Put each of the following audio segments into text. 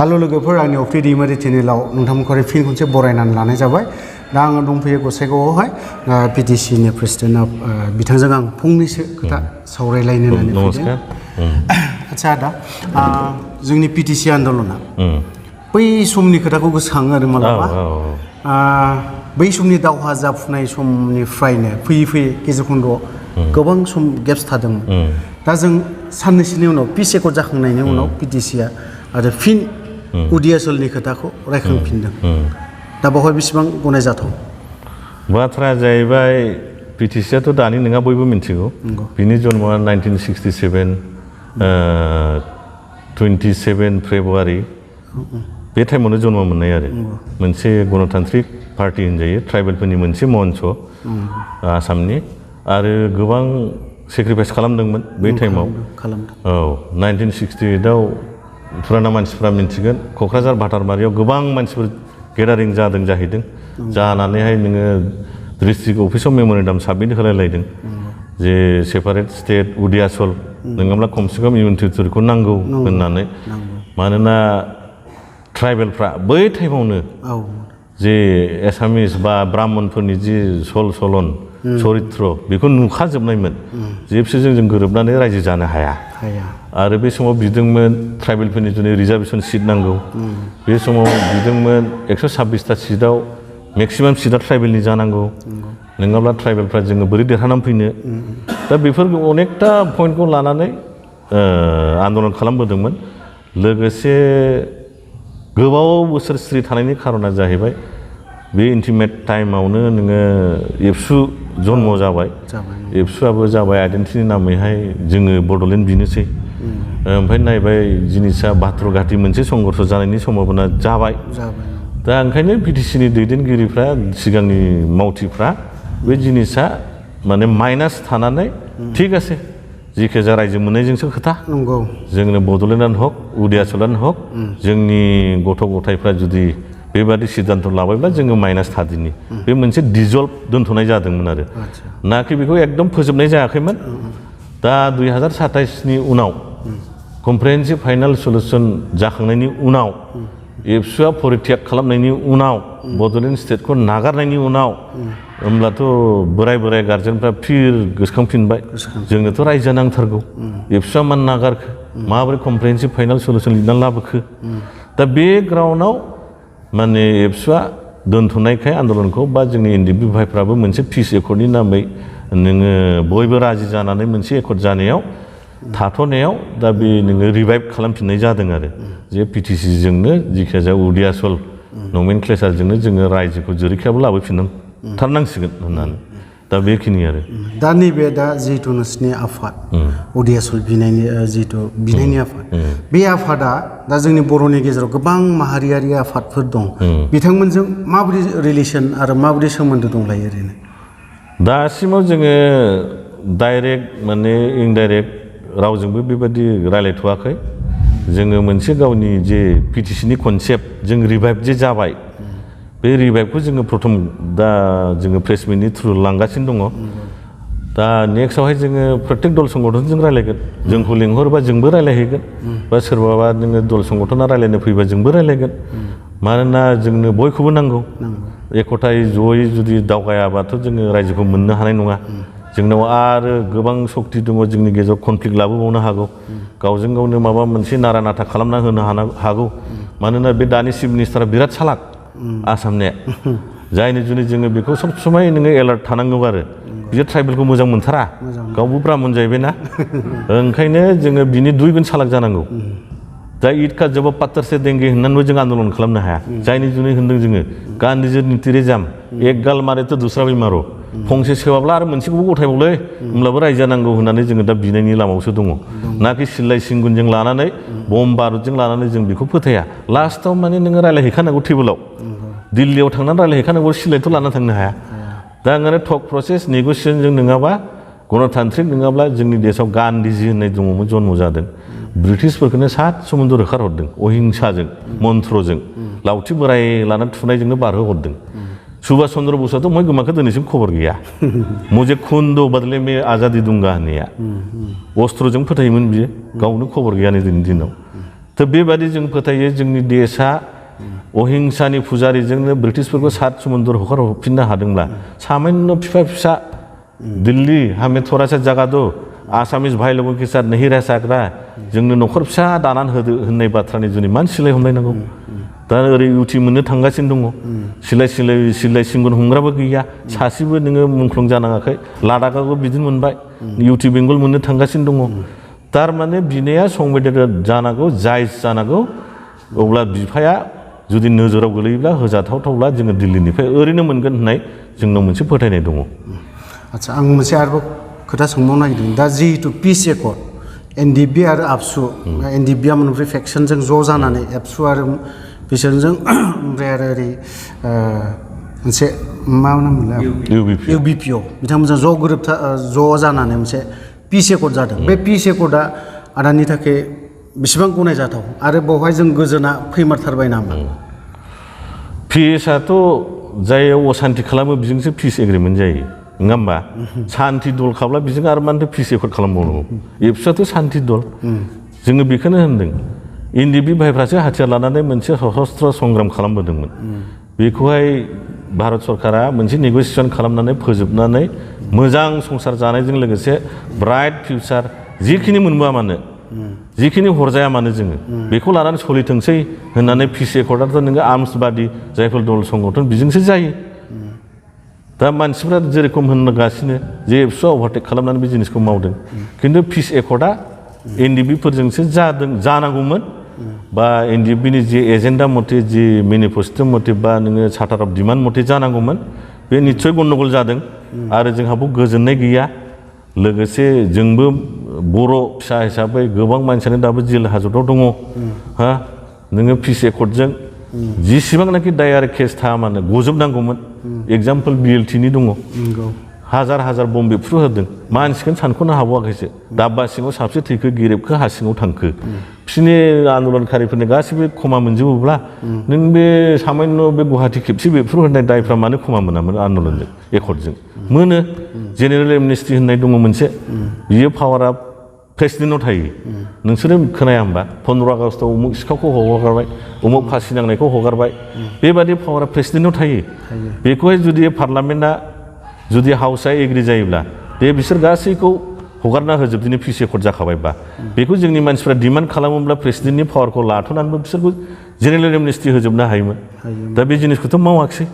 हेल' लोगोफोर आंनि अफि दैमारि चेनेलाव नोंथांमोनखौ फिन खनसे बरायनानै लानाय जाबाय दा आङो दंफैयो गसाइगावआवहाय पिटिसिनि प्रेसिडेन्ट बिथांजों आं फंनैसो खोथा सावरायलायनो होननानै फैदों आदसा आदा जोंनि पिटिसि आन्दलना बै समनि खोथाखौ गोसोखाङो आरो मालाबा बै समनि दावहा जाफुनाय समनिफ्रायनो फैयै फैयै गेजेर खन्द'आव गोबां सम गेप्स थादोंमोन दा जों साननैसोनि उनाव पिस एकर्ड जाखांनायनि उनाव पिटिसिया आरो फिन उदियासलनि खोथाखौ रायखांफिनदों दा बेवहाय बेसेबां गनायजाथाव बाथ्राया जाहैबाय पिटिसियाथ' दानि नङा बयबो मिथिगौ बिनि जन्मआ 1967 27 फेब्रुवारि बे टाइमावनो जन्म मोननाय आरो मोनसे गणतान्त्रिक पार्टी होनजायो ट्राइबेलफोरनि मोनसे मन्च आसामनि आरो गोबां सेक्रिफाइस खालामदोंमोन बै टाइमाव औ 1968आव फुराना मानसिफ्रा मिन्थिगोन क'क्राझार भाटारमारियाव गोबां मानसिफोर गेदारिं जादों जाहैदों जानानैहाय नोङो डिस्ट्रिक्ट अफिसाव मेम'रेन्डाम साबमिट होलायलायदों जे सेपारेट स्टेट उदियासल नङाब्ला खमसे खम इउनियन टेरिटरिखौ नांगौ होननानै मानोना ट्राइबेलफ्रा बै टाइमावनो जे एसामिस बा ब्राह्मणफोरनि जि सल चरित्र बेखौ नुखाजोबनायमोन जे बिसोरजों जों गोरोबनानै रायजो जानो हाया आरो बे समाव बिदोंमोन ट्राइबेलफोरनि जुनै रिजार्भेसन सिट नांगौ बे समाव बिदोंमोन 126टा सिटआव मेक्सिमाम सिटआ ट्राइबेलनि जानांगौ नङाब्ला ट्राइबेलफ्रा जोङो बोरै देरहानानै फैनो दा बेफोर अनेकथा पइन्टखौ लानानै आन्दलन खालामबोदोंमोन लोगोसे गोबाव बोसोर स्रि थानायनि खारना जाहैबाय बे इन्टिमेट टाइमावनो नोङो एबसु जन्म जाबाय एबसुआबो जाबाय आइडेन्टिटिनि नामैहाय जोङो बड'लेण्ड बिनोसै ओमफ्राय नायबाय जिनिसा बाथ्र घाटि मोनसे संघर्ष जानायनि सम्भाबना जाबाय दा ओंखायनो पिटिसिनि दैदेनगिरिफ्रा सिगांनि मावथिफ्रा बे जिनिसा माने माइनास थानानै थिग आसे जिखिजाया रायजो मोननायजोंसो खोथा जोंनो बड'लेण्डआनो हक उदियासलानो हक जोंनि गथ' गथायफ्रा जुदि बेबादि सिद्धान्त लाबायब्ला जोङो माइनास थादिनि बे मोनसे डिजल्भ दोनथ'नाय जादोंमोन आरो नाखि बेखौ एकदम फोजोबनाय जायाखैमोन दा 2027नि उनाव कमप्रिहेन्सिभ फाइनाल सलुसन जाखांनायनि उनाव एबसुआ परित्याग खालामनायनि उनाव बड'लेण्ड स्टेटखौ नागारनायनि उनाव होमब्लाथ' बोराय गार्जेनफ्रा फिर गोसोखांफिनबाय जोंनोथ' रायजो नांथारगौ एबसुआ मानो नागारखो माबोरै कमप्रिहेन्सिभ फाइनाल सलुसन लिरनानै लाबोखो दा बे ग्राउन्डआव माने एबसुआ दोनथ'नायखाय आन्दलनखौ बा जोंनि एनडिएफबि भाइफ्राबो मोनसे पिस एकर्डनि नामै नोङो बयबो राजि जानानै मोनसे एकर्ड जानायाव थाथ'नायाव दा बे नोङो रिभाइभ खालामफिननाय जादों आरो जे पिटिसिजोंनो जिखिजाया उदियासल नमेनक्लेचारजोंनो जोङो रायजोखौ जेरैखियाबो लाबोफिनथारनांसिगोन होननानै दा बेखिनि आरो दा नैबे दा जिहेतु नोंसिनि आफाद उदियासल बिनायनि जिहेतु बिनायनि आफाद बे आफादा दा जोंनि बर'नि गेजेराव गोबां माहारियारि आफादफोर दं बिथांमोनजों माबोरै रिलेसन आरो माबोरै सोमोन्दो दंलायो ओरैनो दासिमाव जोङो डाइरेक्ट माने इनडाइरेक्ट रावजोंबो बेबायदि रायलायथ'वाखै जोङो मोनसे गावनि जे पिटिसिनि कनसेप्ट जों रिभाइभ जे जाबाय बे रिभाइभखौ जोङो प्रथम दा जोङो प्रेस मिटनि थ्रु लांगासिनो दङ दा नेक्स्टआवहाय जोङो प्रत्येक दल संगठनजों रायलायगोन जोंखौ लिंहरबा जोंबो रायलायहैगोन बा सोरबाबा नोङो दल संगठना रायलायनो फैबा जोंबो रायलायगोन मानोना जोंनो बयखौबो नांगौ एकथायै जयै जुदि दावगायाबाथ' जोङो रायजोखौ मोननो हानाय नङा जोंनाव आरो गोबां सक्ति दङ जोंनि गेजेराव कनफ्लिक्ट लाबोबावनो हागौ गावजों गावनो माबा मोनसे नारा नाथा खालामना होनो हागौ मानोना बे दानि चिफ मिनिस्टारा बिराद सालाक आसामनिया जायनि जुनै जोङो बेखौ सब समाय नोङो एलार्ट थानांगौ आरो बियो ट्राइबेलखौ मोजां मोनथारा गावबो ब्राह्मण जाहैबायना ओंखायनो जोङो बिनि दुइ गुन सालाक जानांगौ दा ईद का जब पत्थर से देंगे होननानैबो जों आन्दलन खालामनो हाया जायनि जुनै होनदों जोङो गान्धीजी नीतिरेजाम एक गाल मारे तो दुसरा भी मारो फंसे सोवाब्ला आरो मोनसेखौबो गथायबावलै होमब्लाबो रायजो नांगौ होननानै जोङो दा बिनायनि लामायावसो दङ नाखि सिलाइ सिंगुनजों लानानै बम बारुदजों लानानै जों बेखौ फोथाया लास्टआव माने नोङो रायलायहैखानांगौ टेबोलाव दिल्लीयाव थांनानै रायलायहैखानांगौ सिलाइथ' लाना थांनो हाया दा ओंखायनो टक प्रसेस नेगसियेसनजों नङाबा गणतान्त्रिक नङाब्ला जोंनि देशआव गान्धीजी होननाय दङमोन जन्म जादों ब्रिटिशफोरखौनो सात समुद्र होखारहरदों अहिंसाजों मन्त्रजों लावथि बोराय लानानै थुनायजोंनो बारहोहरदों सुभाष चन्द्र बसुआथ' मैं गोमाखौ दिनैसिम खबर गैया मुझे खून दो बदले में आजादी दूंगा होननाया अस्त्रजों फोथायोमोन बियो गावनो खबर गैया नै दिनैनि दिनाव थ थ' बेबादि जों फोथायो जोंनि देशआ अहिंसानि फुजारिजोंनो ब्रिटिशफोरखौ सात समुद्र हगारहरफिननो हादोंब्ला सामान्य फिसा फिसा दिल्ली हमें थोड़ा सा जगह दो आसामिस भाई लोगों के साथ नहीं रह सकता जोंनो न'खर फिसा दानानै होदो होननाय बाथ्रानि जुनै मानो सिलाय हमलायनांगौ दा ओरै इउटि मोननो थांगासिनो दङ सिलाय सिंगन हमग्राबो गैया सासेबो नोङो मुंख्लं जानाङाखै लादाखआबो बिदिनो मोनबाय इउटि बेंगल मोननो थांगासिनो दङ थारमाने बिनाया संवेदन जानांगौ जायज जानांगौ अब्ला बिफाया जुदि नोजोराव गोलैयोब्ला होजाथावथावब्ला जोङो दिल्लीनिफ्राय ओरैनो मोनगोन होननाय जोंनाव मोनसे फोथायनाय दङ आदसा आं मोनसे आरोबाव खोथा सोंबावनो नागिरदों दा जिहेतु पिस एकर्ड एनडिपि आरो आबसु एनडिपिआ मोनब्रै फेक्सनजों ज' जानानै एबसु आरो बिसोरजों ओमफ्राय आरो ओरै मोनसे मा नाममोनलाय इउबिपिअ बिथांमोनजों ज' गोरोबथा ज' जानानै मोनसे पिस एकर्ड जादों बे पिस एकर्डआ आदानि थाखाय बेसेबां गनायजाथाव आरो बेवहाय जों गोजोना फैमारथारबाय नामा पिसआथ' जाय असान्ति खालामो बेजोंसो पिस एग्रिमेन्ट जायो नङा होमबा सान्ति दल खाब्ला बेजों आरो मानोथो पिस एकर्ड खालामबावनांगौ एबसुआथ' सान्ति दल जोङो बेखौनो होनदों एनडिपि भाइफ्रासो हाथियार लानानै मोनसे सशस्त्र संग्राम खालामबोदोंमोन बेखौहाय भारत सरकारा मोनसे नेगसिएसन खालामनानै फोजोबनानै मोजां संसार जानायजों लोगोसे ब्राइट फिउचार जिखिनि मोनबोआ मानो जिखिनि हरजाया मानो जोङो बेखौ लानानै सोलिथोंसै होननानै पिस एकर्डआथ' नोङो आर्मसबादि जायफोर दल संगठन बेजोंसो जायो दा मानसिफ्रा जेरेखम होनगासिनो जे एबसुआ अभारटेक खालामनानै बे जिनिसखौ मावदों खिन्थु पिस एकर्डआ एनडिपिफोरजोंसो जानांगौमोन बा एनडिपिनि जे एजेन्डा मथे जे मेनिफेस्ट' मथे बा नोङो चार्टार अफ डिमान्ड मथे जानांगौमोन बे निस्सय गन्डगल जादों आरो जोंहाबो गोजोननाय गैया लोगोसे जोंबो बर' फिसा हिसाबै गोबां मानसियानो दाबो जेल हाजतआव दङ हा नोङो पिस एकर्डजों जेसेबांनाखि दायार केस थाया मानो गजोबनांगौमोन एग्जाम्पल बिएलटिनि दङ हाजार हाजार बम बेफ्रु होदों मानसिखौनो सानख'नो हाबावाखैसो दाब्बा सिङाव साबसे थैखो गेरेबखो हा सिङाव थांखो बिसोरनि आन्दलनकारिफोरनि गासैबो खमा मोनजोबोब्ला नों बे सामान्य बे गुवाहाटि खेबसे बेफ्रु होनाय दायफ्रा मानो खमा मोनामोन आन्दलनजों एकर्डजों मोनो जेनेरेल एमनेस्टि होननाय दङ मोनसे बियो पावारा प्रेसिडेन्टआव थायो नोंसोरो खोनाया होमबा 15 आगस्टआव उमुक सिखावखौ हगारबाय उमुक फासि नांनायखौ हगारबाय बेबादि पावारा प्रेसिडेन्टआव थायो बेखौहाय जुदि पार्लामेन्टआ जुदि हाउसआ एग्रि जायोब्ला दे बिसोर गासैखौ हगारना होजोबदिनो पिस एकर्ड जाखाबायबा बेखौ जोंनि मानसिफ्रा डिमान्ड खालामोब्ला प्रेसिडेन्टनि पावारखौ लाथ'नानैबो बिसोरखौ जेनेरेल एमनेस्टि होजोबनो हायोमोन दा बे जिनिसखौथ' मावाखिसै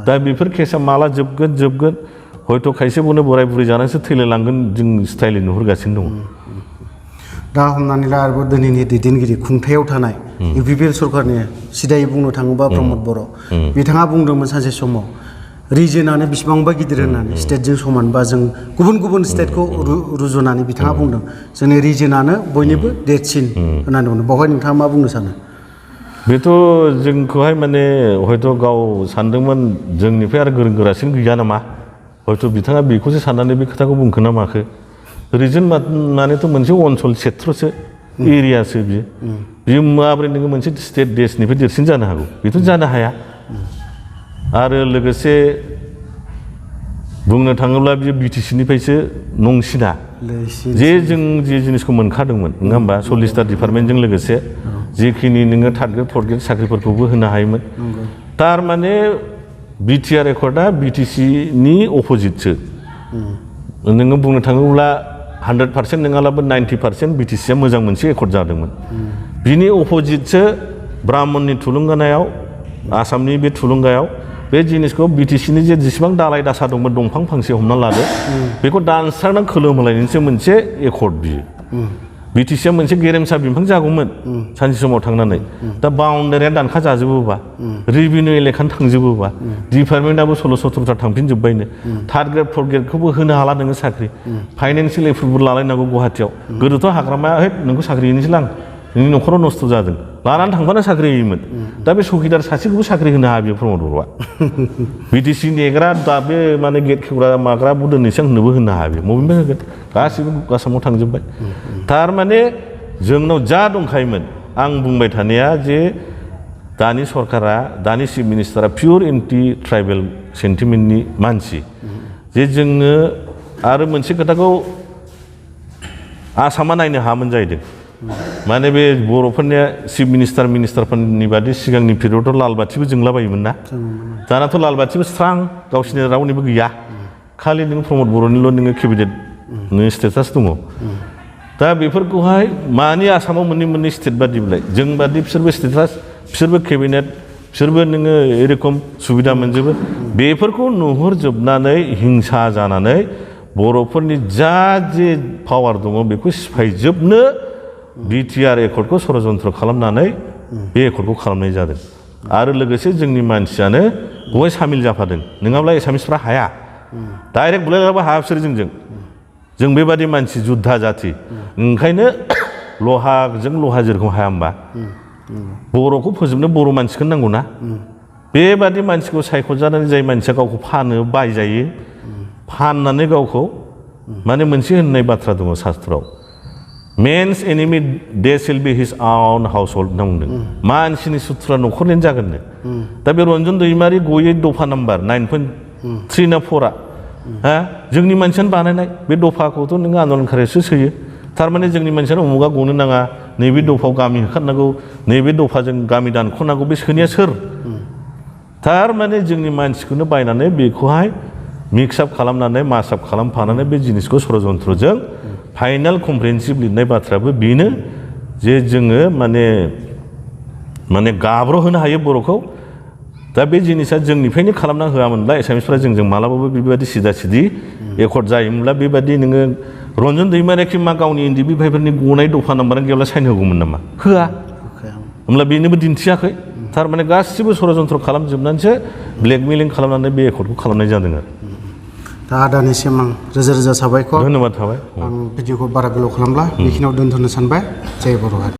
दा बेफोर केसा माला जोबगोन हयथ' खायसे बुंनो बोराय बुरै जानानैसो थैलायलांगोन जों स्टाइलै नुहुरगासिनो दङ दा हमनानै ला आरोबाव दिनैनि दैदेनगिरि खुंथायाव थानाय इउपिपिएल सरकारनि सिदायै बुंनो थाङोबा प्रमद बर' बिथाङा बुंदोंमोन सानसे समाव रिजनानो बेसेबांबा गिदिर होननानै स्टेटजों समान बा जों गुबुन गुबुन स्टेटखौ रुजुनानै बिथाङा बुंदों जोंनि रिजनानो बयनिबो देरसिन होननानै बुंदों बेवहाय नोंथाङा मा बुंनो सानो बेथ' जोंखौहाय माने हयथ' गाव सानदोंमोन जोंनिफ्राय आरो गोरों गोरासिन गैया नामा हयथ' बिथाङा बेखौसो साननानै बे खोथाखौ बुंखो ना माखो रिजन मानेथ' मोनसे अनसल क्षेत्रसो एरियासो बियो माबोरै नोङो मोनसे स्टेट देशनिफ्राय देरसिन जानो हागौ बेथ' जानो हाया आरो लोगोसे बुंनो थाङोब्ला बियो बिटिसिनिफ्रायसो नंसिना जे जों जे जिनिसखौ मोनखादोंमोन नङा होमबा 40टा डिपार्टमेन्टजों लोगोसे जेखिनि नोङो थार्ड ग्रेड फर्थ ग्रेड साख्रिफोरखौबो होनो हायोमोन थारमाने बिटिआर एकर्डआ बिटिसिनि अपोजिटसो नोङो बुंनो थाङोब्ला 100% नङाब्लाबो 90% बिटिसिआ मोजां मोनसे एकर्ड जादोंमोन बिनि अपोजिटसो ब्राह्मणनि थुलुंगानायाव आसामनि बे थुलुंगायाव बे जिनिसखौ बिटिसिनि जे जेसेबां दालाय दासा दंमोन दंफां फांसे हमना लादो बेखौ दानस्रांनानै खोलोमहोलायनायनिसो मोनसे एकर्ड बियो बिटिसिआ मोनसे गेरेमसा बिफां जागौमोन सानसे समाव थांनानै दा बाउन्डारिया दानखा जाजोबोबा रेभिनिउ एलेकानो थांजोबोबा डिपार्टमेन्टआबो 16-17टा थांफिनजोब्बायनो थार्ड ग्रेड फर्थ ग्रेडखौबो होनो हाला नोङो साख्रि फाइनान्सियेल एप्रुभेल लालायनांगौ गुवाहाटियाव गोदोथ' हाग्रामाया नोंखौ साख्रि होनोसै लां नोंनि न'खराव नस्थ' जादों लानानै थांबानो साख्रि होयोमोन दा बे चौकिदार सासेखौबो साख्रि होनो हाया बेयो प्रमद बर'आ बिटिसि नेग्रा दा बे माने गेट खेवग्रा माग्रा दोननोसै होननोबो होनो हाया बेयो बबेनिफ्राय होगोन गासिबो आसामाव थांजोब्बाय थारमाने जोंनाव जा दंखायोमोन आं बुंबाय थानाया जे दानि सरकारा दानि चिफ मिनिस्टारा पियर एन्टि ट्राइबेल सेन्टिमेन्टनि मानसि जे जोङो आरो मोनसे खोथाखौ आसामा नायनो हायामोन जाहैदों माने बे बर'फोरनिया चिफ मिनिस्टारफोरनि बादि सिगांनि पिरियडआव लाल बाथिबो जोंलाबायोमोन ना दानाथ' लाल बाथिबो स्रां गावसिनि रावनिबो गैया खालि नों प्रमद बर'निल' नोङो केबिनेट नोङो स्टेटास दङ दा बेफोरखौहाय मानि आसामाव मोननै स्टेट बादिलाय जों बादि बिसोरबो स्टेटास बिसोरबो केबिनेट बिसोरबो नोङो एरखम सुबिदा मोनजोबो बेफोरखौ नुहुरजोबनानै हिंसा जानानै बर'फोरनि जा जे पावार दङ बेखौ सिफायजोबनो बिटिआर एकर्डखौ षड़यन्त्र खालामनानै बे एकर्डखौ खालामनाय जादों आरो लोगोसे जोंनि मानसियानो बहाय सामिल जाफादों नङाब्ला एसामिसफ्रा हाया डाइरेक्ट बुलायलाबो हाया बिसोर जों बेबादि मानसि जुद्धा जाथि ओंखायनो लहाजों लहा जेरखम हाया होमबा बर'खौ फोजोबनो बर' मानसिखौ नांगौ ना बेबादि मानसिखौ सायख'जानानै जाय मानसिया गावखौ फानो बायजायो फाननानै गावखौ माने मोनसे होननाय बाथ्रा दङ शास्त्रआव मेन्स एनिमि दे सिल बि हिज आउन हाउस हल्ड होनना बुंदों मानसिनि सुथुरा न'खरनिनो जागोननो दा बे रन्जन दैमारि गयै दफा नाम्बार 9.3 ना 4आ हा जोंनि मानसियानो बानायनाय बे दफाखौथ' नोङो आन्दलनकारियासो सोयो थारमाने जोंनि मानसियानो उमुगा गनो नाङा नैबे दफायाव गामि होखारनांगौ नैबे दफाजों गामि दानख'नांगौ बे सोनाया सोर थारमाने जोंनि मानसिखौनो बायनानै बेखौहाय मिक्सआप खालामनानै मासआप खालामफानानै बे जिनिसखौ षड़यन्त्रजों फाइनाल कमप्रिहेन्सिभ लिरनाय बाथ्रायाबो बेनो जे जोङो माने गाब्र'होनो हायो बर'खौ दा बे जिनिसा जोंनिफ्रायनो खालामना होआमोनब्ला एसामिसफ्रा जोंजों मालाबाबो बेबायदि सिदा सिदि एकर्ड जायोमोनब्ला बेबायदि नोङो रन्जन दैमारिया मा गावनि इन्दिबि भाइफोरनि गनाय दफा नाम्बारानो गैयाब्ला साइन होगौमोन नामा होआ होमब्ला बेनोबो दिन्थियाखै थारमाने गासिबो षड़यन्त्र खालामजोबनानैसो ब्लेकमेलिं खालामनानै बे एकर्डखौ खालामनाय जादों आरो दा आदानिसिम आं रोजा रोजा साबायखर धन्यबाद थाबाय आं भिडिअखौ बारा गोलाव खालामला बेखिनियाव दोनथ'नो सानबाय जय बर' हारि